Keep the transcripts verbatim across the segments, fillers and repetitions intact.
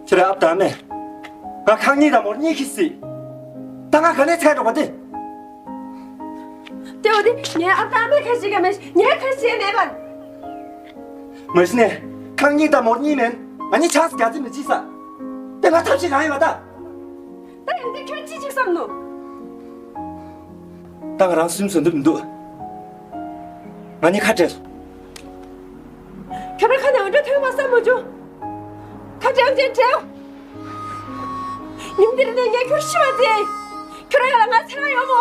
ཁྱེད་རང་ཨ་ཕ་དང་མས། ང་ཁང་གཉིས་དང་མོར་གཉིས་ཀྱིས་སྲིད། ད་ང་ག་ནས་འཚོལ་འགྲོ་བ་དེ། དེ་འོ་དེ་ངའི་ཨ་ཕ་དང་མས་ཁ་ཞིག་ག་མེད། ངས་ཁ་ཞིག་མེད་པར། མ་གཞི་ནས་ཁང་གཉིས་དང་མོར་གཉིས་མིན། ང་གཉིས་ཆང་ས་རྒྱག་རྩིས་མི་བྱེད་ས། དེ་ང་ཐབས་ཤེས་གང་ཡོད་པ་ད། ད་ཡང་དེ་ཁྱོད་ཅི་ཅིག་བསམ་ནོ། ད་ང་རང་སུན་བཟོ་འདོད་མི་འདུག་ང་གཉིས་ཁ་བྲལ་སོང་། ཁྱོད་རང་ཁ་ནས་འོ་འདྲ་ཐོས་མ་བསམ་མ་བྱུང་། ཁ་བྲལ་བྱས་བྲལ། ཉིན་འདིར་ནས་ངས་ཁྱོད་ཤི་བ་མཛད། ཁྱོད་རང་ཡང་ལ་ང་ཚེ་རང་ཡོང་མོ།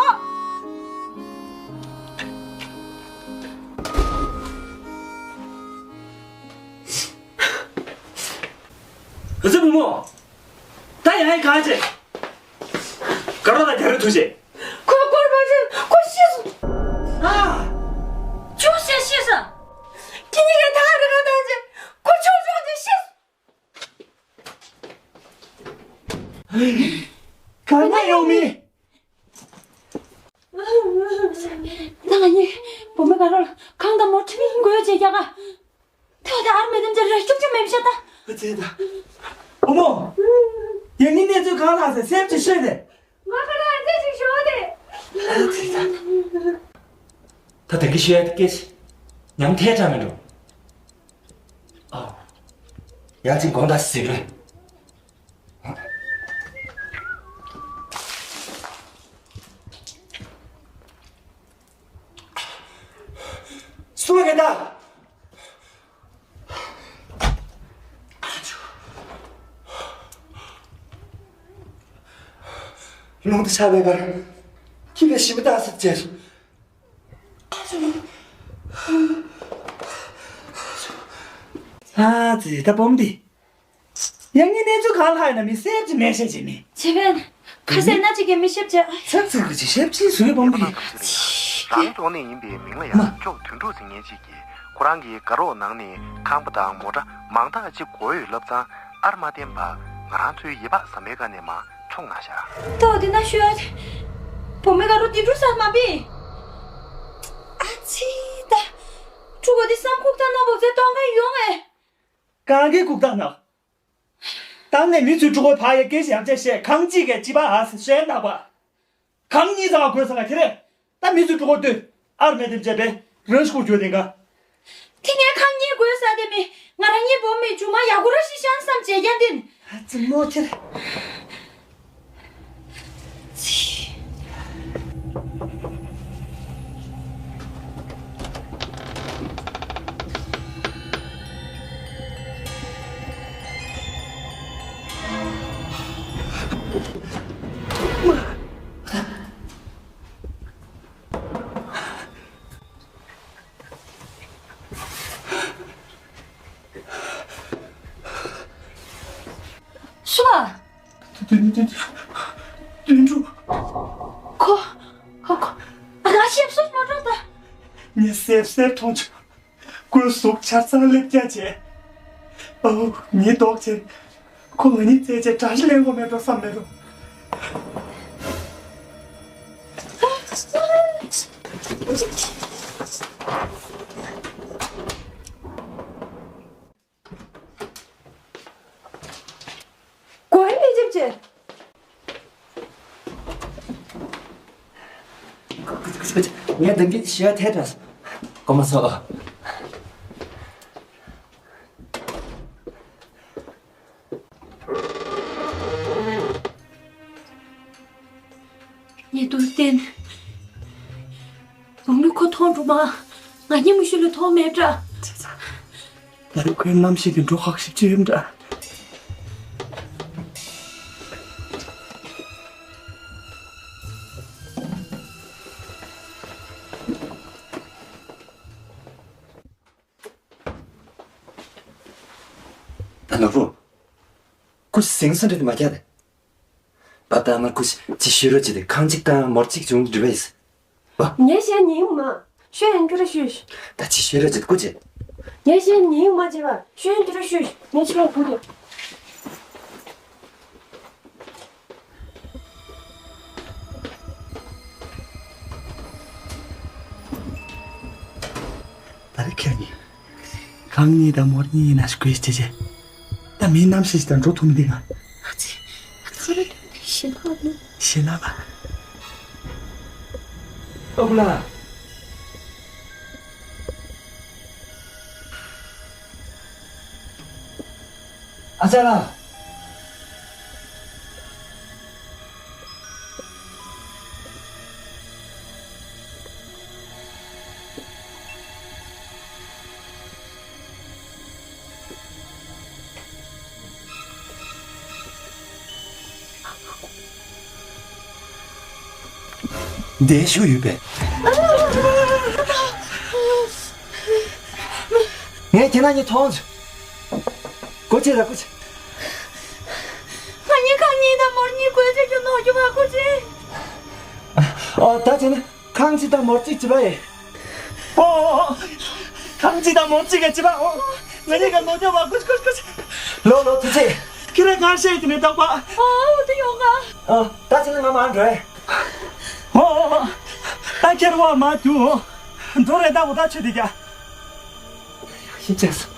བུ་ཚ་བུ་མོ། ད་ཡང་ཡང་གང་བྱེད། དགའ་རོགས་དང་རྒྱ་རོགས་ཐུག་བྱེད། ཁོ་སྐོར་མ་བྱེད་ཁོ་ཤི་སོང་། ཨ། ཅུང་ཟད་ཤི་སོང་། ཁྱེད་གཉིས་ཀས་ཐག་རེ་རེ་བཏང་བྱེད་ཁོ་ཆོག་ཆོག་ཅིག་ཤི་སོང་། གང་ན་ཡོང་མི། ད་ང་གཉིས་བུ་མོ་དགའ་རོགས་ལ་ཁང་དང་མོ་ཁྲི་མིན་དགོས་བྱེད་རྒྱ་ག་ཐོག་དེ་ཨར་མེ་དམ་ཅེ་རེ་ཅུག་ཅུག་མེ་མི་ཤ་ད། ཨ་ཙི་ད། བུ་མོ། ཡང་ནི་གནས་ཚུལ་གང་ལྷག་ཟེར་སེམས་ཀྱི་ཤོད་དེ། ང་ཁ་ལ་ཨ་ཙི་ཞིག་ཞོག་དེ། ཨ་ཙི་ད། ད་དེ་གི་ཤོད་དེ་སྐད་ཆ། ཉམས་ཐལ་དྲགས་མི་འགྲོ། ཨ། ཡང་ཅིག་དགོངས་དག་ཟེར་རོ། སུ་རེད་ད། རླུང་དེ་ཆགས་པའི་བར། ཁྱི་ལ་ཞིམ་པོ་བཏགས་ཟེར་བྱས་སོང་། ཨ་ཙི་ད་སྦོམ་འདི། ཡང་ངའི་གནས་ཚུལ་གང་ལྷག་ཡིན་ན་མི་སེར་གྱི་མེད་བཤད་བྱེད་མི། བྱེད་པས། ཁ་ཟས་སྣ་གཅིག་གི་མི་ཤེས་བྱ། ཚབ་ཚུལ་གྱི་ཅི་ཤེས་ཅི་བཟོས་སྦོམ་གྱི། རང་ཚོ་ནས་ཡིན་པའི་མིང་ལ་ཡང་ཅོག་དོན་གྲུབ་ཟེར་མཁན་ཅིག་གིས་ཁོ་རང་གི་དགའ་རོགས་ནང་ནས་ཁང་པ་དང་མོ་ཊ་མང་དག་ཅིག་དགོས་ཡོད་ལབ་ཙང་ཨར་མ་བསྟན་པ་ང་རང་ཚོའི་ཡིད་པག་ཟམ་པའི་ཀ་ནས་མར་མཆོང་གནང་ཤག་ཏོ་དེ་ན་ཤོད། བུ་མོའི་དགའ་རོགས་དེ་འགྲོ་ས་མ་པི། ཨ་ཙི་ད། ཕྲུ་གུ་དེ་བསམ་ཁུག་ཐང་ན་བོ་ཚེ་གཏོང་མཁན་ཡོང་ངས། གང་གི་ཁུག་ཐང་ན། ད་ནས་མི་ཚོའི་ཕྲུ་གུ་ཕ་ཡི་སྐད་ཆ་ཡང་བྱས་བཤད་གང་གཅིག་གིས་ཅི་པ་ཨ་སི་ཤེས་ན་པ། གང་གཉིས་ཚང་དགོས་ས་ག་ཁྱེད་རེད། ད་མི་ཚོའི་ཕྲུ་གུ་ལྟོས། ཨར་མེད་དེ་བྱས་པས་རང་ཤུགས་རྒྱུ་དེ་འགའ། དེ་ངས་གང་གཉིས་དགོས་ས་དེ་མི་ང་རང་གཉིས་བོ་མི་ཇུ་མ་ཡག་པོ་ར་ཤི་ཤང་བསམ་བྱས་ཀྱང་དེ་ནི། ཨ་ཙི་མོ་ཁྱེད། སུ་ལ། དོན་དོན་དོན་དོན་གྲུབ། ཁོ། ཁོ་ཁོ། ཨ་ད་ཤེབ་སུ་མ་འགྲོ་ད། ངས་སེབ་སེབ་མཐོང་བྱུང་། ཁོའི་གཟུགས་ཆ་ཚང་ལེབ་རྒྱག་བྱས། ཨོ་ངའི་མདོག་ཆེ། ཁོ་ང་གཉིས་བཙལ་བྱས་དགྲ་ཤ་ལེན་དགོས་མེད་འགྲོ་བསམ་མེད་འགྲོ། གོ་ཡི་མི་འཇིབ་ཅེ། ངས་འདང་གི་ཤི་ཡ་ཐལ་དྲགས་སོང་། གོ་མ་སོང་། ཉེ་དུ་བསྟན། བུ་མོ་ཁོ་མཐོང་འགྲོ་མ། ང་གཉིས་མུ་ཤུ་ལ་མཐོང་མེད་འདྲ། ད་རེས་ཁོའི་རྣམ་ཤེས་དེ་འགྲོ་ཁག་ཞིབ་ཅི་ཡོད་འདྲ། ད་ནོར་བུ། ཁུ་སིང་སོང་རེད་མ་རྒྱག་དེ། པ་ད་མར་ཁུ་ཅི་ཤི་རོ་ཅི་དེ་ཁང་གཅིག་དང་མོར་གཅིག་བྱུང་འགྲུབ་པས། པ། ངས་བཤད་ཉིན་མ། ཤོད་ཡང་ཁྱོད་ར་ཤོད། ད་ཅི་ཤི་རོ་ཅི་དེ་ཁུ་ཅི། ངས་བཤད་ཉིན་མ་བྱེད་པ། ཤོད་ཡང་ཁྱོད་ར་ཤོད། ངས་ཕྱི་ལོགས་ཁུ་དེ། ད་རེས་ཁྱེད་གཉིས། ཁང་གཉིས་དང་མོར་གཉིས་ཡིན་ན་ཞིག་དགོས་ཅེས་བྱས། ད་ མིའི་རྣམ་ཤེས་ཤིག་དང་འགྲོ་ཐུབ་མི་འདུག་ང་། ཨ་ཙི། ཁ་ར་དོན་དེ་ཞེད་སྣང་ལ། ཞེད་སྣང་ལ། ཨ་ཁུ་ལགས། ཨ་ཅག་ལགས། འདིར་བཞུགས་ཡོད་པས། ངས་ཁྱེད་རྣམ་གཉིས་མཐོང་བྱུང་། སྒོ་ཕྱེ་ད། སྒོ་ཕྱེ། ང་གཉིས་ཁང་གཉིས་དང་མོར་གཉིས་སྒོ་ཕྱེ་རྒྱུ་ནོར་རྒྱུ་བ་སྒོ་ཕྱེ། ཨ། ད་བྱས་ན། ཁང་གཅིག་དང་མོར་གཅིག་བྱེད་པ་ཡིན། ཨོ། ཁང་གཅིག་དང་མོར་གཅིག་ག་བྱེད་པ། ཨོ། ང་གཉིས་ཀ་ནོར་རྒྱུ་བ་སྒོ་ཕྱེ། སྒོ་ཕྱེ། སྒོ་ཕྱེ། ལོ་ལོ་ཐུགས་རྗེ་ཆེ། ཁྱེད་རང་གང་བཤད་ཡོད་དེ་ནས་བཏང་པ། ཨོ། དེ་ཡོང་ང་། ཨ། ད་བྱས་ན་ང་མར་འགྲོ་ཡ། ཨོ། ད་ཁྱེད་རང་མར་འགྲོ། འགྲོ་རེད། ད་འོ་ད་ཆོས་དེ་རྒྱ། ཤིན་ཅང་སོང་།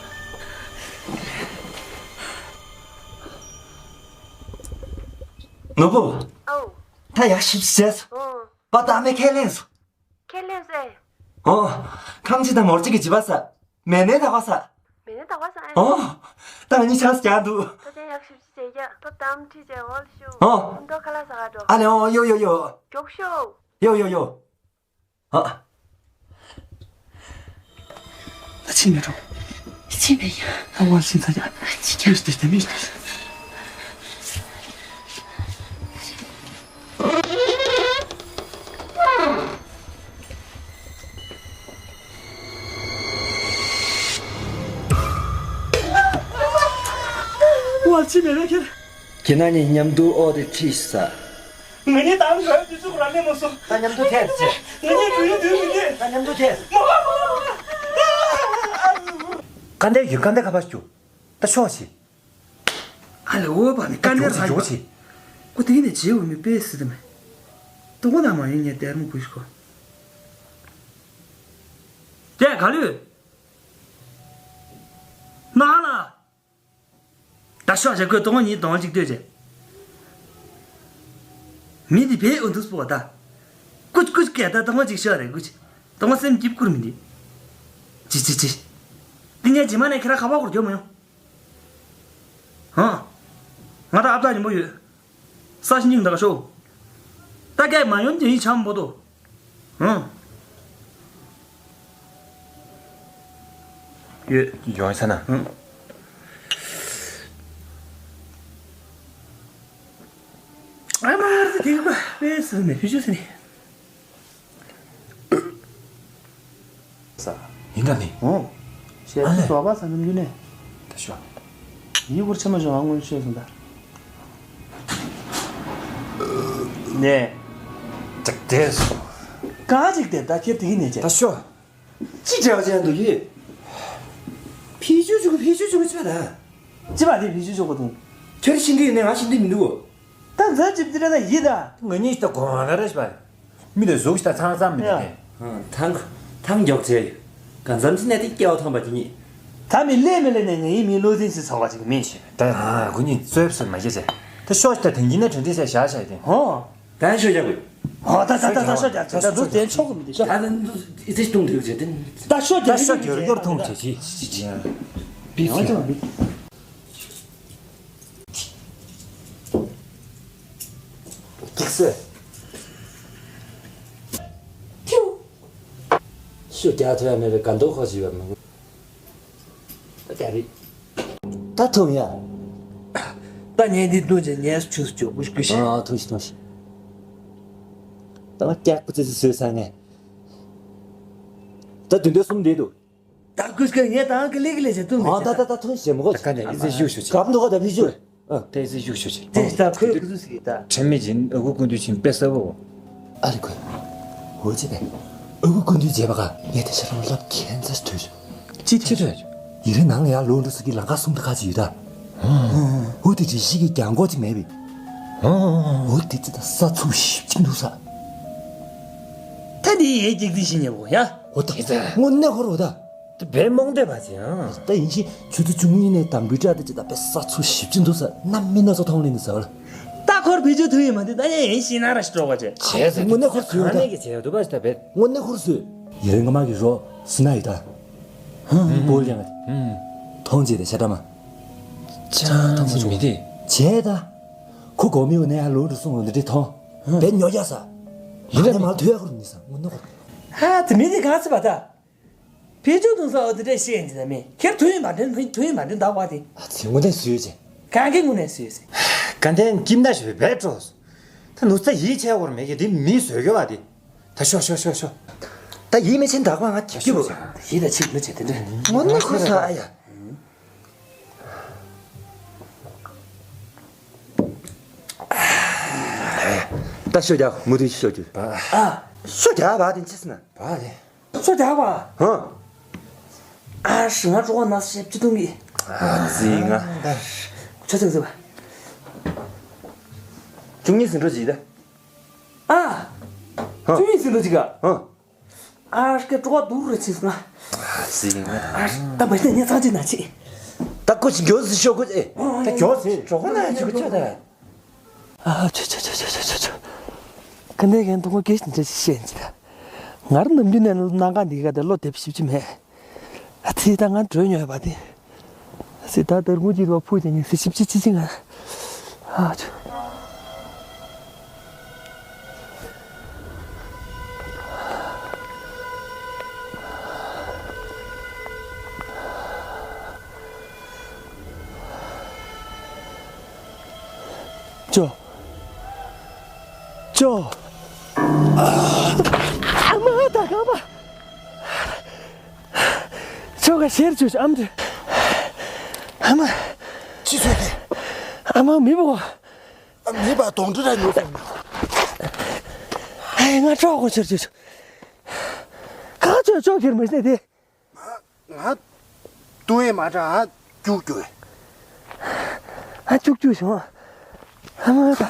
ནོར་བུ། ཨོ། ད་ཡག་ཤོས་བྱས་སོང་། ཨོ། པ་ད་མེ་ཁས་ལེན་སོང་། ཁས་ལེན་སོང་ཨེ། ཨོ། ཁང་གཅིག་དང་མོར་གཅིག་གི་བྱེད་པ་ས། མེ་ནས་ད་བ་ས། མེ་ནས་ད་བ་ས་ཨེ། ཨོ། ད་ང་གཉིས་ཆགས་སུ་ཀྱང་འདུག་ད་ཅན་ཡག་ཤོས་ཅིག་བྱས་ཀྱང་ད་དམ་ཁྲིད་བྱས་འོལ་ཤོག་ཨོ། འདོ་ཁ་ལག་ཟ་ག་འགྲོ། ཨ་ལེ། ཨོ། ཡོ་ཡོ་ཡོ། མགྱོགས་ཤོག་ཡོ་ཡོ་ཡོ། ཨ། ད་ཕྱིན་མི་འགྲོ། ཕྱིན་མི་ཡ། ཨ་བ་ཕྱིན་ཚ་ཡ། ཕྱིན་ཀྱང་། མི་ཤི་དེ་མི་ཤི། བ་ཕྱིན་མི་རེད་ཁྱེད། ཁྱེད་རྣམ་གཉིས་མཉམ་དུ་ཨོ་དེ་ཁྲིད་ས། ང་གཉིས་དང་ག་དུས་ཚོད་ར་ལེན་མ་སོང་། ད་མཉམ་དུ་ཐལ་ཟེར། ང་གཉིས་དུས་དུས་མི་འདུག་ད་མཉམ་དུ་ཐལ། མ་མ་མ་མ། དཀའ་ལས་ཡོད། དཀའ་ལས་ཁ་པར་རྒྱུག་ད་ཤོག་ཤིག་ཨ་ལེ། འོ་བ་ནི་དཀའ་ལས་ར་ཡོད། ཁོ་དེ་ནས་བྱེད་འོས་མི་དཔེ་སྲིད་དམ། དུ་གོ་ན་མ་ཡིན་ངས་དེར་མོ་གུས་ཤོག་དེ་ག་ལུས། ན་ལ། ད་ཤོག་བྱ། ཁོས་སྟོང་ཉིད་སྟོང་གཅིག་ལྟོས་བྱས། མི་འདི་བས་འུ་འདུག་སྤོ་ད། ཀུ་ཀུ་ཀ་ད་སྟོང་གཅིག་ཤོག་རེ་ཀུ། སྟོང་སེམས་སྐྱིད་བསྐུར་མི་འདི། ཅི་ཅི་ཅི། འདི་ངས་རྗེས་མ་ནས་ཁྱེད་རང་ཁ་པར་སྐོར་རྒྱོབ་མ་ཡོང་། ཧང་། ང་ད་ཨ་ཕ་སྙིང་པོ་ཡོད། ས་ཞིང་སྙིང་དག་ཤོག་ད་སྐད་མ་ཡོང་དེ་ཡིན་ཆམ་པོ་ཏོ། ཧང་། ཡོད། ཡོང་ས་ན། ཧང་། ཨ་མ་རེད་དེ་ག་པས་ཟེར་ནས་ཕི་ཆུ་ཟེར་ནས། ས། ཡིན་ད་ནི། ཨོ། ཞེས་ཨ་ལེ། སོ་པ་ས་ནམ་རྒྱུན་ནས། ད་ཤོག་ཡིག་སྐོར་ཆེན་མོ་ཞིག་ཨང་དངོས་ཤོད་སོང་ད། ནས། ཅིག་དེ་སོ། ག་ཅིག་དེ་ད་ཁྱེད་དེ་གི་ནས་ཅེ། ད་ཤོག་ཅི་བྱས་བྱས་འདུག་ཡིན། ཕི་ཆུ་ཆུ་གི་ཕི་ཆུ་ཆུ་གི་ཆུ་ད། ཅི་བ་དེ་ཕི་ཆུ་ཆུ་གི་དུང་། ཁྱོད་ཤི་འདི་ཡིན་ནས་ང་ཤི་འདི་མི་འདུག་ད་འཛད་ཅིབ་ཏི་ར་ད་ཡིད་ད། ང་གཉིས་ད་གོང་ལ་རེ་ཞིག་པ། མི་ལ་ཟུག་ཞིག་ད་ཚང་ཚང་མི་ཡ། ད་ཐང་ཐང་མགྱོགས་བྱས་ཡོད། གང་འཚམ་ཅི་ནས་དེ་སྐྱེ་བ་ཐོན་པ་ཅི་ཉིད། ད་མི་ལས་མི་ལས་ནས་ངའི་མི་བློ་འཛིན་ཞིག་ཚོགས་པ་ཅིག་མིན་ཞིག་ད་ཧ་གུ་ཉིད་རྩོད་ཟེར་མ་བྱེད་ཟེར། ད་ཤོག་ཞིག་ད་དེང་གི་ནས་དྲན་དྲན་ཟེར་བཞག་བཞག་དེ། ཧོ། ད་ཤོག་རྒྱག་དགོས། ཧོ་ད་ད་ད་ད་ཤོག་རྒྱག་ད་ད་འདུག་དེ་ཆོག་གི་མི་འདུག་ཤོག་ད་ད་འདུག་ཨི་ཚེ་སྟོང་དུ་བྱས་ཏེ། ད་ཤོག་རྒྱག་ད་ཤོག་རྒྱག་རྒྱོར་ཐོང་བྱས་ཅི་ཅི་ཅི། ཡང་ཅི་མ་མི། ཀྱིག་སེ། ཐིའུ། ཤུ་རྒྱག་ཐུབ་ཡ་མེད་པའི་དགའ་སྡུག་ཁོག་ཅིག་ཡོད་མི་དགོས། ད་ཐུབ་ཡ། ད་ངས་འདི་བཏུང་བྱས་ངས་ཆུ་བཅུག་པུ་ཤུ་ཤི། ཨ་ཐུབ་ཤི་ཐུབ་ཤི། ད་ང་སྐྱག་པུ་ཙི་ཙི་བཟོས་ས་ངས། ད་དུས་འདོད་གསུམ་འདི་འདུག་ད་ཀུ་ཤ་ངས་ད་ཨང་ཀི་ལི་ཀི་ལི་ཞེས་བཏུང་ཨ་ད་ད་ད་ཐུང་ཞེས་མི་གོ་ཀ་ནས་ཨི་ཙི་ཞུ་ཞུ་ཅི། གབ་འདུག་ག་ད་ཕི་ཞུ། ཨ་ད་ཨི་ཙི་ཞུ་ཞུ་ཅི། དེ་ད་ཁོས་ཀུ་ཟུ་ཟིག་ད། ཁྲེལ་མེད་ཅིང་ཨ་ཁུ་ཀུན་འདུས་ཆིང་དཔེ་ས་བོ། ཨ་རི་ཁོས། འོ་ཅི་པས། ཨ་ཁུ་ཀུན་འདུས་བྱས་པ་ག་ངས་དེ་ཤ་རང་ལབ་ཁྱེད་ཚ་ཐོས་ཅི་ཐོས་ཐོས། ཡི་རེ་ནང་ལ་ཡར་ལོག་འགྲོ་ས་གི་ལམ་ཁ་གསུམ་ད་ཁ་ཅིག་ཡོད་ད། འོ་དེ་རི་ཤི་གི་གྱང་གོག་ཅིག་མེད་པས། འོ་དེ་ཙི་ད་ས་ཚུགས་ཞིབ་ཅིག་འདུག་ས། ད་འདི་ཡའི་ཀྱིག་ཏི་ཤི་ཉེ་བོ་ཡ། འོ་ད་དངོས་གནས་ཧོར་འོ་ད། དེ་བས་རྨོངས་དད་པ་ཅིག་ཨང་། ད་ཡིན་གཅིག་ཆུ་ཚོད་བཅུ་གཉིས་ནས་དམ་བུའི་སྐྲ་དེ་ཅི་ད་པའི་ས་ཚུགས་ཞིབ་ཅིག་འདུག་ས་གནམ་མི་སྣ་ཚོགས་མཐོང་ལེན་ནི་ཟ་བར། ད་ཁོར་བེད་སྤྱོད་ཐུབ་ཡིན་མ་འདི་ད་ཡིན་ཤི་ན་ར་ཞི་གྲོགས་པ་ཅེ། བྱས་ཟེར་དངོས་གནས་ཁོར་བཟོས་ཡོད་ད། ག་ནས་ཀྱི་བྱས་ཡོད་འདུག་པ་ཞིག་ད་བེད། དངོས་གནས་ཁོར་བཟོས། ཡ་རིང་ང་མ་གི་རོ་སུ་ན་ཡོད་ད། ཧང་ཧང་། བོ་ལ་ཡང་། ཧང་། མཐོང་ཅེ་དེ་ཤ་ཏྲ་མ། ཅང་མཐོང་ཅེ་མི་དེ། བྱས་ད། ཁོ་གོ་མི་འོ་ནས་ཡ་ལོ་འགྲོ་སོང་འོ་འདི་འདྲི་མཐོང་། བེད་ཉོ་རྒྱག་ས། ཡིན་ད་མ་མ་ཐོས་ཡ་ཁོར་ནི་ས་དངོས་གནས་ཁོར། ཧ་དེ་མི་དེ་ག་ཚི་བ་ད། བེད་སྤྱོད་གཏོང་ས་འོ་དེ་འདྲས་ཤེས་ཡིན་གྱི་ད་མེད་ཁྱེར་དུས་ཡིན་པ་འདྲེན་དུས་ཡིན་པ་འདྲེན་བདག་པ་དེ། ཨ་ཙི་དངོས་གནས་བཟོས་ཅེ། གང་གི་དངོས་གནས་བཟོས་ཟེར། ག་འདྲས་ཀྱིན་ད་ཞུ་བའི་བེད་སྤྲོ། ད་ནུ་ཚ་ཡིད་ཆེས་བོར་མེད་ཀྱི་དེ་མི་བཟོས་གི་བ་དེ། ད་ཤོ་ཤོ་ཤོ་ཤོ། ད་ཡིད་མི་ཆེན་བདག་པ་ང་ཁྱབ་ཀྱི་བོ། ཡིད་ད་ཆིག་མི་བྱེད་དེ་འདྲས། དངོས་གནས་ཁོ་ས་ཨ་ཡ། ད་ཤོ་རྒྱག་མུ་མཐུད་ཤོ་རྒྱུ། ཨ། ཤོ་རྒྱག་བ་དེ་ཅི་སྲིད་ན། བ་དེ། ཤོ་རྒྱག་བ། ཧང་། ཨ་ཧྲི་ང་གྲོགས་ན་ཤེབ་ཅི་ཐུང་གི། ཨ་ཙི་ང་། ཆ་ཚང་ཟེར་བ། བཅུ་གཉིས་ཟིན་འགྲོ་ཅིག་ད། ཨ། ཧང་། བཅུ་གཉིས་ཟིན་འགྲོ་ཅིག་ག། ཧང་། ཨ་ཧྲི་ཀའི་གྲོགས་དུར་རེ་ཆིག་ང་། ཨ་ཙི་ང་། ཨ་ཧྲི་ད་མ་ཤེས་ཉེ་ཚང་ཅིག་ན་ཆི། ད་ཀོ་ཅི་མགྱོགས་སུ་ཤོ་ཀོ་ཅི། ད་མགྱོགས་སུ་གྲོགས་ན་ཆི་ཀོ་ཆོ་ད། ཨ་ཆོ་ཆོ། ག་ནས་ཀྱང་དུང་གོ་སྐད་ཤིན་ཏུ་ཤེས་ཀྱི། ང་རང་ནམ་རྒྱུན་ནས་སྣང་ག་འདི་ག་དེ་བློ་དེབ་ཞིབ་ཅི་མེད། ཨ་ཙི་ད་ང་བྲོས་ཉོས་པ་དེ། ཨ་ཙི་ད་དར་ངུ་ཅི་རོ་ཕུ་ཅན་ནི་སི་ཞིབ་ཅི་ཅི་ཅི་ང་། ཨ་ཆོ། ཅོ། ཅོ། ཨ་མ་ད་ག་པ། ཅོ་ག་ཤེར་ཅོ་ཨམ་ཏྲི། ཨ་མ། ཅི་ཟེར་གི། ཨ་མ་མི་བོ། ཨ་མི་བ་དོང་ཏྲི་ར་ཉོ་སོང་། ཨེ་ང་ཅོ་གོ་ཤེར་ཅོ། ག་ཅོ་ཅོ་ཁྱེར་མི་ཤེས་ཏེ། ང་ཏུ་ཨེ་མ་དྲ་ཨ་ཅུག་ཅུག་ཨ་ཅུག་ཅུག་བྱུང་། ཨ་མ་ད།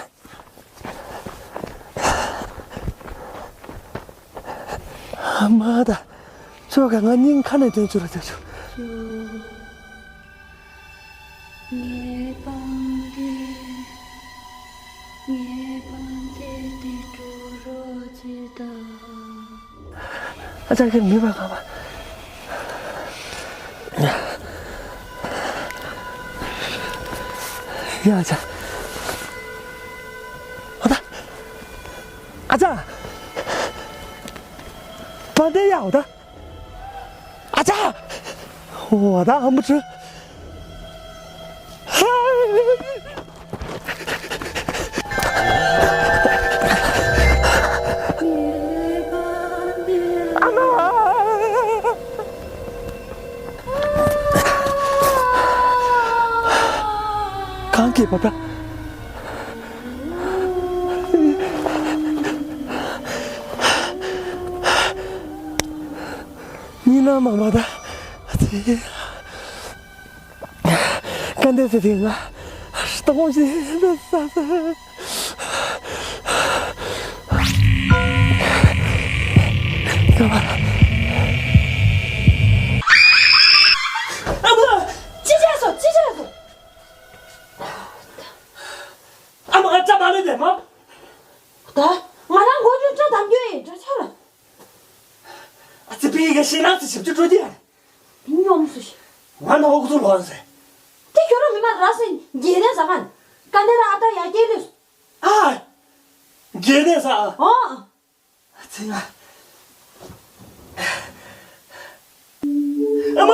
ཨ་མ་ད། ཅོ་ག་ང་སྙིང་ཁ་ནས་དོན་ཅུ་ར་ཅུག་ཅུག་ངའི་སྤང་རྒྱན། ངའི་སྤང་རྒྱན་དེ་སྤྲོ་རོགས་བྱེད་དང་། ཨ་ཅག་གིས་མི་བ་ག་བ། ཡ་ཨ་ཅག་ཨ་ད། ཨ་ཅག་པང་གདན་ཡ་འོ་ད། ཨ་ཅག་འོ་ད་ཨ་མ་ཁྲི། ཨ་མ། གང་གི་པ་པ། ཉི་ན་མ་མ་ད། ཨ་ཙི། ཀ་འདི་ཟེར་དེ་ང་སྟོང་ཞིག་འདི་ས་ས། ཨ་མ། ཅི་བྱས་སོང་། ཅི་བྱས་སོང་། ཨ་མ་ང་སྐྲ་མ་ལེན་པས་མ། ད་ང་རང་མགོ་ཆུ་སྐྲ་དམ་རྒྱུ་ཡིན་འདྲ་ཆགས་ལ། ཨ་ཙི་པི་ཡི་གེ་ཤེས་ན་ཙི་ཞིབ་ཏུ་འགྲོ་དེ། དེ་སྙོམས་སུ་ཞིག་ང་ནི་ཨོག་ཚོ་ལོག་ཟེར། དེ་ཁྱོད་རང་མི་མ་ར་སེ་འགྱེལ་ནས་ཟ་ཁན། ཀ་ནེ་ར་ཨ་ཏ་ཡ་སྐྱེལ་ལུས། ཨ། འགྱེལ་ནས་ཟ། ཨོ། ཨ་ཙི་ང་། ཨ་མ།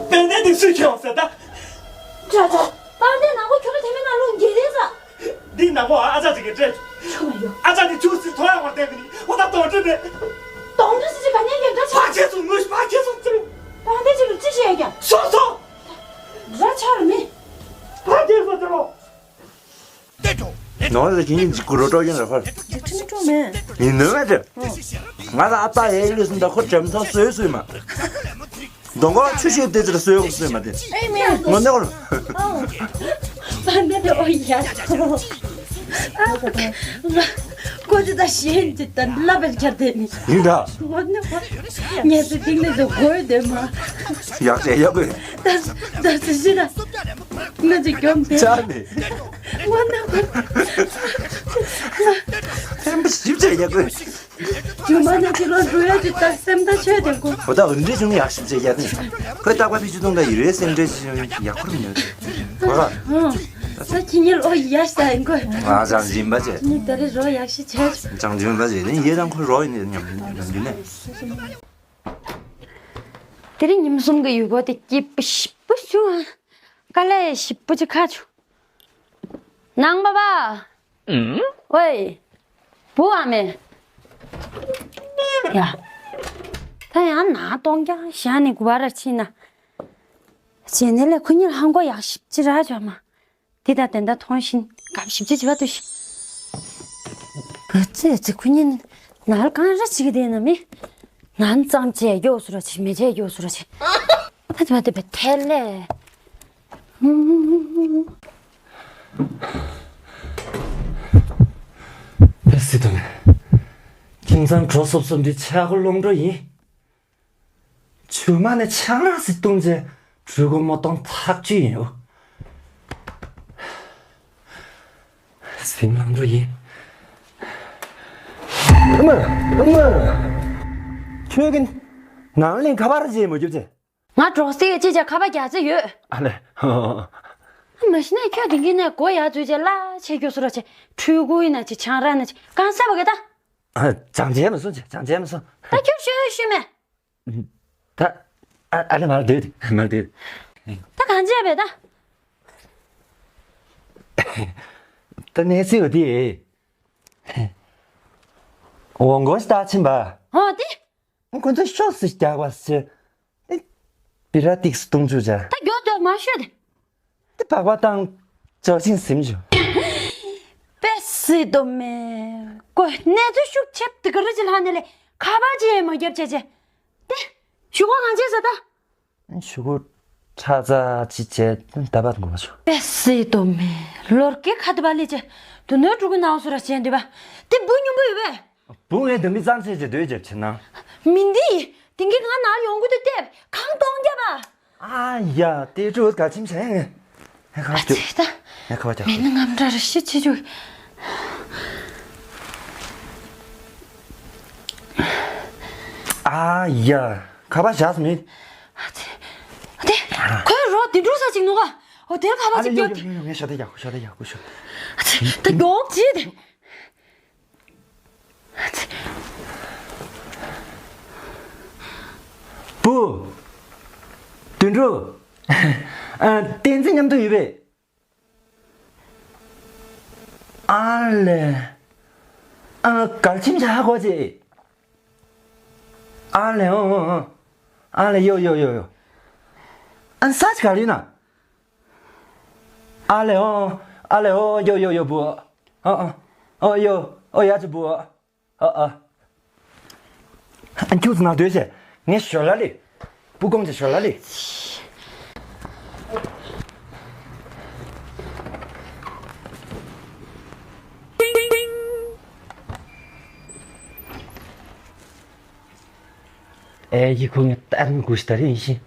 པན་ཏན་དེ་སུས་ཁྱེར་ཡོང་ཟེར་ད། ཅ་ཅ། པན་ཏན་ནག་པོ་ཁྱོད་རང་དེ་མིན་ན་ལོ་འགྱེལ་ནས་ཟ། འདི་ནག་པོ་ཨ་ཅག་ཅིག་གིས་སྤྲད། ཆུ་མ་ཡོད། ཨ་ཅག་འདི་ཆུ་སྲིད་ཐོ་ཡག་པར་བསྟན་གི་ནི་འོ་ད་དོང་ཁྲི་རེད། དོང་ཁྲི་སྲིད་ཅིག་ག་ནས་ཀྱང་འདྲ་ཆགས། ཕ་ཁྱེད་ཚོ་ངུས་ཕ་ཁྱེད་ཚོ་ཚུར། ད་ལྟ་ཅིག་ལ་ཅི་བྱེད་ཀྱང་། སོ་སོ། འདྲ་ཆགས་ར་མི། ཕ་ཁྱེད་ཚོ་ཚུར། ནོར་ལ་ཁྱེད་ཉིད་ཀྱི་གུ་རུ་སྤྲོ་ཡིན་ལ་ཧོར། དེ་ཁྲིམས་སྤྲོ་མེད། ཡིན་ནོ་མེད་དེ། ང་ལ་ཨ་ཏ་ཡའི་ལུས་སུ་འདྲ་ཁོ་འཇམ་ཐང་སོས་སོས་མ། མདོ་མགོ་ཆུ་ཤེལ་ཏེ་ཙིར་སོས་ཡོག་སོས་མ་དེ། ཨེ་མེ། ངོ་ནེ་གོ། པན་ཏན་དེ་ཨོ་ཡ། ཨ། ཀོ་ཅི་ད་ཤེས་ཀྱི་ད་ལབ་པའི་ཁྱེར་དེ་ནི། ཡིན་ད། ངོ་ནི་ངོ་ངས་སུ་ཏིང་ནི་དུ་གོ་ཡོད་དེ་མ། ཡག་ཤེས་ཡག་པོ། ད་ད་སུ་ཞིག་ལ་ང་ཅི་གྱོམ་དེ། ཅག་ནི། ངོ་ནི་ངོ་ཕན་པོ་ཞིབ་ཆ་ཡག་པོ། ཇུ་མ་ན་ཅི་ལོ་འགྲོ་ཡ་ཅི་ད་སེམས་ད་ཆོད་དེ་གོ། འོ་ད་འདྲེ་ཆུང་ཡག་ཞིབ་ཆ་ཡག་ནི། ཁོས་རྟག་པར་ཕི་ཆུ་ཏོང་ད་ཡི་རེ་སེམས་འདྲེ་ཆུང་ཡག་ཁུར་མི་ཡོད། ཧོ་ལ། ད་ཁྱི་ཉིལ་ཨོ་ཡ་ས་ཡིན་གོ། ང་ཚང་འཛིན་པ་ཆེ། ནི་ད་རེ་རོ་ཡག་ཤི་ཆེ། ཅང་འཛིན་པ་ཆེ་ནི་ཡེ་དང་ཁོ་རོ་ཡིན་ནི་ཉམས་ཉམས་འདི་ནས། དེ་རིང་ཉིན་གསུམ་གི་ཡུལ་སྐོར་དེ་སྐྱིད་པོ་ཞིབ་པོ་བྱུང་ཨ། དཀའ་ལས་ཞིབ་པོ་ཅིག་ཁ་བྱུང་། ནང་པ་པ། ཨོའི། བུ་ཨ་མེ། ཡ། ད་ཡང་ན་གཏོང་རྐྱང་བཞག་ནས་གུ་བ་ར་ཕྱིན་ན། བྱས་ནས་ལས་ཁོ་གཉིས་ལ་ཧང་གོ་ཡག་ཞིབ་ཅི་ར་བྱོས་མ། འདི་ད་དེ་འདྲ་མཐོང་བཞིན་གབ་ཞིབ་ཅི་བྱེད་པ་ལྟོས་ཤིག་ག་ཚོད་ཚེ་ཁོ་གཉིས་ནལ་གང་ར་ཅིག་དེ་ན་མི། ནན་གཙང་བྱས་མགྱོགས་སུ་ར་ཆེ་མེ་བྱས་མགྱོགས་སུ་ར་ཆེ། ད་དེ་བ་དེ་བས་ཐལ་ལེ། ཕེ་སི་དོན། ཁྱིམ་ཚང་གྲོ་སོབ་སོབ་འདི་ཆག་སྒོ་སློང་འགྲོ་ཡིན། ཆུ་མ་ནས་ཆང་རག་སི་བཏུང་རྗེས་གྲུ་གུ་མོ་གཏོང་ཐག་ཆོད་ཡིན། ཨོ། སིམ་ལང་འགྲོ་ཡིན། ཨ་མ། ཨ་མ། ཁྱོད་ཀྱིས་ནང་ལས་ཁ་པར་རྗེས་མ་རྒྱབ་ཅེ། ང་གྲོགས་སེ་ཅི་བྱ་ཁ་པར་རྒྱག་ཚེ་ཡོད། ཨ་ལེ། མ་གཞི་ནས་ཁྱོད་དེང་གི་ནས་སྒོ་ཡར་འཛུལ་རྗེས་གླ་ཆེ་རྒྱུ་སུ་ར་ཆེ་ཕྲུ་གུ་ཡིན་ན་ཆེ་ཆང་རག་ན་ཆེ་གང་ས་བ་གི་ད། ཨ། ཅང་བྱས་མ་སོང་ཅང་བྱས་མ་སོང་། ད་ཁྱོད་ཤོད་ཤོད་མེད། ད། ཨ་ཨ་ལེ་མར་སྡོད་དེ་མར་སྡོད། ད་གང་བྱས་པས་ད། ད་གནས་ཚུལ་འདི། འོང་གོ་ཞིག་ད་ཕྱིན་པ། འོ་དེ། ཁོ་ཚོ་ཤོག་སི་རྒྱག་པ་ཟེར། ཨེ། སྦི་ར་ཏིག་སི་བཏུང་བཅུག་བྱ། ད་མགྱོགས་མགྱོགས་མ་ཤོད་དེ། དེ་བག་པ་བཏང་། ཅོག་ཅིང་ཟིམ་བྱུང་། པེ་སི་དོ་མེ། ཀོ་གནས་ཚུལ་ཤུགས་ཆེབ་དེ་ག་རུ་ཅི་ལྷག་ནས་ལས་ཁ་པར་ཅི་ཡེ་མ་རྒྱབ་བྱས་བྱས། དེ། ཞུ་གོ་གང་བྱས་ཟེར་ད། ཞུ་གོ་ཁྲག་ཙག་ཅི་བྱས་ད་བར་དགོས་པ་བྱུང་། པེ་སི་དོ་མེ། ལོར་སྐད་ཁ་དུ་བ་ལས་བྱས། དུ་ནོར་ཕྲུ་གུ་ནང་སུ་ར་བྱས་འདུས་པ། དེ་བུ་སྙུང་པོ་ཡོད་པས། བུ་ངས་འདི་མི་གཙང་བྱས་ཀྱི་འདོད་རྒྱབ་ཕྱིར་ན། མི་འདི། དེང་གི་ང་ནར་ཡོང་གི་འདུག་སྟེ། གང་གཏོང་རྒྱབ་པ། ཨ་ཡ་དེ་ཀྲུ་ག་ཁྱིམ་ཆེན། ཧེ་ཁ་བ་ཅུ། ད། ཧེ་ཁ་བ་ཅུ། མི་ནི་ངམ་འདྲ་ར་ཤི་ཆེ་ཆུ། ཨ་ཡ་ཁ་བ་བཞག་མི། ཨ་ཙི། ཨ་ཙི། ཁོས་རོ་དེ་འགྲོ་ས་ཅིག་ནུག་ག་ཨོ་དེར་ཁ་བ་ཅིག་ཡོད་དེ། ངས་ཤ་དེ་ཡག་ཤ་དེ་ཡག་ཤ། ཨ་ཙི། ད་མགྱོགས་ཅི་དེ། བུ། དོན་གྲུབ། ཨ། བསྟན་འཛིན་མཉམ་དུ་ཡོད་པས། ཨ་ལེ། ཨ། གལ་ཆེན་བྱ་ཧ་གོ་ཅེ། ཨ་ལེ་ཨོ་ཨོ་ཨོ། ཨ་ལེ་ཡོ་ཡོ་ཡོ་ཡོ། ཨ་ས་ཆ་ག་རེ་ན། ཨ་ལེ་ཨོ། ཨ་ལེ་ཨོ་ཡོ་ཡོ་ཡོ་བུ། ཨ་ཨ། ཨོ་ཡོ། ཨོ་ཡ་ཅི་བུ། ཨ་ཨ། ཨ་ཁྱུག་ཙི་ན་སྡོད་ཤེ། ངས་ཞོར་ལ་ལི། སྤུ་གོང་ཅི་ཞོར་ལ་ལི། ཨེ་ཡི་ཁུ་ངས་ཏན་གུ་ཤི་ད་རེ་ཡིན་ཤི།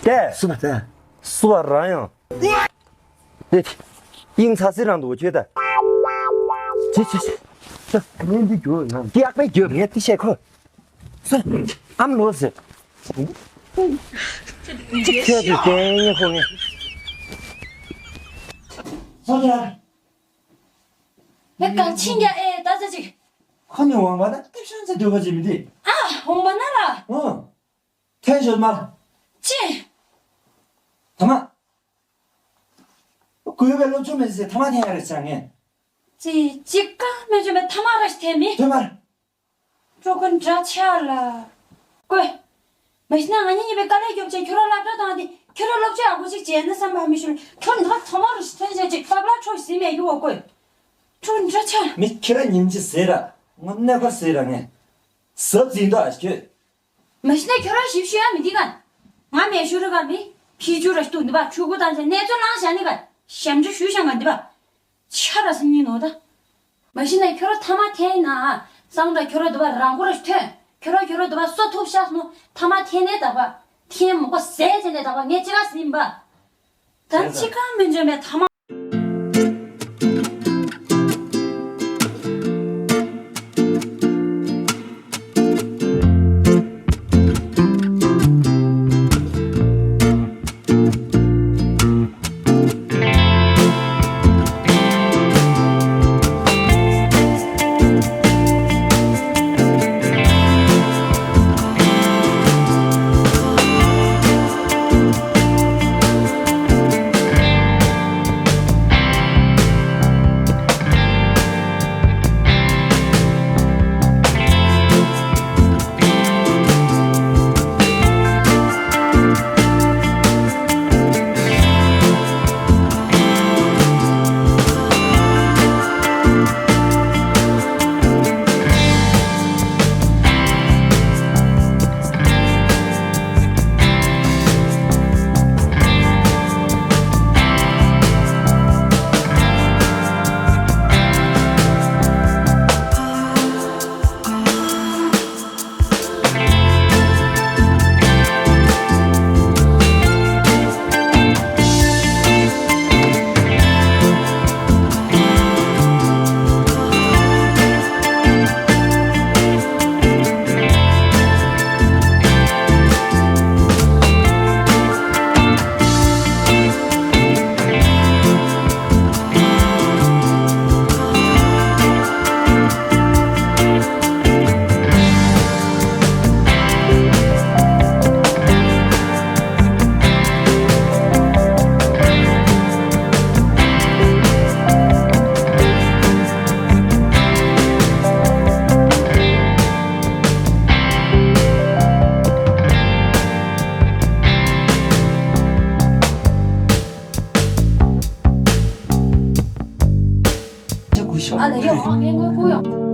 ཏེ། སུ་བ་ཏེ། སུ་བ་ར་ཡང་། ཏེ། ཡིང་ཚ་སི་རང་དུ་ཁྱོད་ད། ཅི་ཅི་ཅི། ཏེ། ངས་འདི་རྒྱུ་ཡང་། ཏེ་ཡག་པའི་རྒྱུ་ངས་ཏི་ཤེ་ཁོ། སུ། ཨམ་ལོ་སི། ཅི་ཁྱོད་ཀྱི་ཏེ་ཉེ་ཁོ་ངས། སོ་ཡ། ངས་གང་ཕྱིན་རྒྱ་ཨེ་ད་ཟེར་ཅིག་ཁོ་ནི་ཝང་བ་ད་ཏིབ་ཤང་ཚེ་འདོད་པ་ཅིག་མི་འདི། ཨ། ཧོང་བ་ན་ལ། ཨོ། ཐན་ཞོལ་མ། ཅི། ཐ་མ། གུས་པའི་སློབ་སྦྱོང་མེད་ཟེར་ཐ་མ་ཐན་ཡ་རེད་ཟེར་ངས། ཅི་ཅི་ཀ་མེད་བྱུང་བའི་ཐ་མ་ར་ཞིག་ཐན་མི། ཐོན་མར། ཅོ་ཀུན་འདྲ་ཆ་ལ། ཀོས། མ་གཞི་ན་ང་གཉིས་གཉིས་པའི་དཀའ་ལས་རྒྱོབ་ཆེད་ཁྱོད་རང་སློབ་གྲྭ་བཏང་སྟེ་ཁྱོད་རང་སློབ་སྦྱོང་ཡག་པོ་ཅིག་བྱས་ན་བསམ་པ་མི་ཞུ་ལ་ཁྱོད་འདི་ག་ཚང་མ་རུ་ཞིག་ཐོན་བྱས་ཅིག་སྟབས་ལ་ཁྲོ་ཞིག་ཟིན་མེད་ཡུ་བ་ཀོས། ཁྱོད་འདྲ་ཆ། མི་ཁྱེད་རང་ཉིན་གཅིག་ཟེར་ར་ངོ་གནས་པར་ཟེར་ར་ངས་ཟབ་འཛིན་དོ་ཨ་ཁྱོད། མ་གཞི་ན་ཁྱོད་རང་ཞིབ་ཞུ་ཡ་མི་འདི་ག་ང་མེད་ཞུ་རུ་ག་མི་ཕི་ཅུ་ར་ཞིག་ཏུ་འདི་པ་ཕྲུ་གུ་དང་ཆ་གནས་ཚུལ་ལངས་བཞག་ནི་ག་ཞབས་འདྲི་ཞུ་བཞག་ག་འདི་པ། ཆ་ར་སི་ཉིན་ནོ་ད། མ་གཞི་ནས་ཁྱོད་ར་ཐ་མག་འཐེན་ན། སང་ད་ཁྱོད་ར་དུ་བ་རང་མགོ་ར་ཐོན། ཁྱོད་ར་ཁྱོད་ར་དུ་བ་སོ་ཐུབ་ཤག་ནོ། ཐ་མག་འཐེན་ནས་ད་བ། འཐེན་མོ་གོ་ཟས་བྱས་ནས་ད་བ་ངས་ཅི་ག་ཟིན་པ། ད་ཅི་ག་མི་འཇོན་མེད་ཐ་མག་ཨ་ལ་ཡོ། ཨ་ངས་ངོ་ཁུ་ཡོང་།